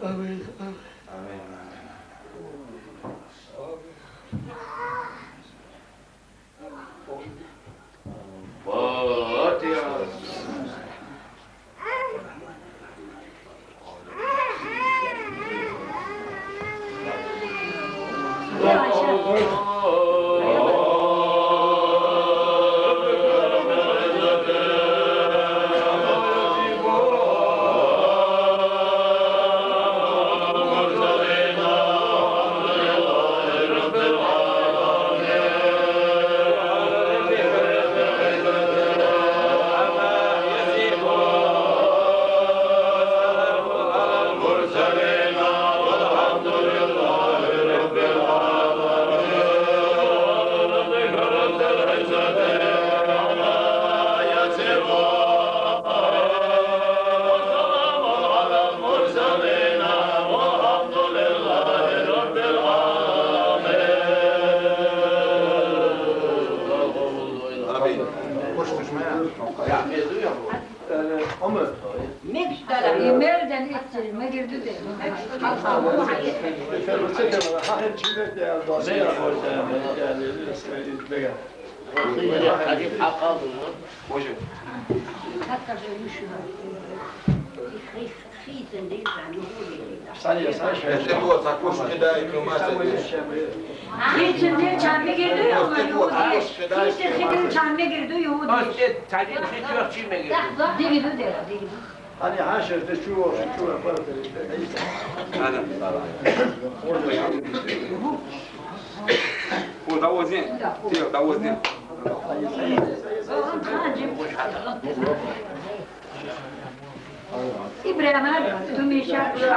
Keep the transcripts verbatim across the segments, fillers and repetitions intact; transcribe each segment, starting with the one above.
Amin. Emel de ettirme girdi de. Hatta ölmüş. Sen ya, sen şey. Geçimde çarmı geliyor ama yok diye. Geçimde çarmı geliyor yok diye. Tabii bir şey yok, çiğme geliyor. Değil mi de, değil mi? Hani ha şey işte şu olsun, şu yapar. Neyse. Hadi. Bu da o yüzden. Diyor, da o yüzden. İbrahim abi, tu mi şa-, şa-,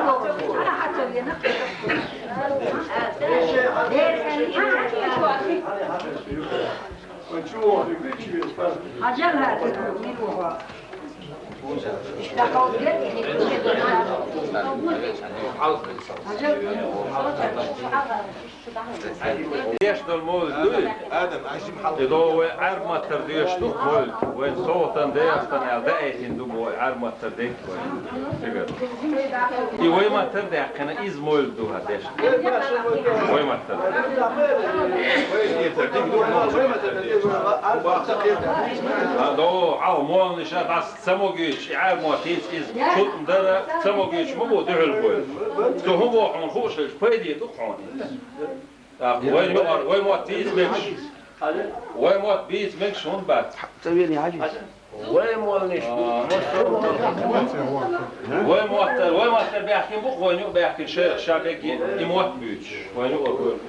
ana hatırlayana. Hacer ha, bir o. İşte kavga. Hacer. Деш дола мовлид дуй? Адам, ажим хьал. Идо вай Ӏарбий маттара деш ду мовлид. Вайн совгӀатан дехтан аьлла даийтина ду вай Ӏарбий маттара дехка вай. Цигара. И вай маттара даьккхина, из мовлид ду хӀара деш. Вай маттара. А, до, Ӏа, молла ниша дас. Ца могийча, и Ӏарбий мотт хӀинца иза шуьтӀа дара, ца могийча ма бу дуьхьал бой. Цу хӀун боху хьуна хууш хилча, пайде ду хьуна иза. ТӀаккха вайн юкъара, вай мотт бийца мегаш. Вай мотт бийца мегаш хӀунда бац? Ца вена хьажи. Вай молланаш ду. Вай мотт, вай мотт баьхкина бу, вайн юкъа баьхкина шайх ша бегге, и мотт буьйцуш. Вайн юкъара бу.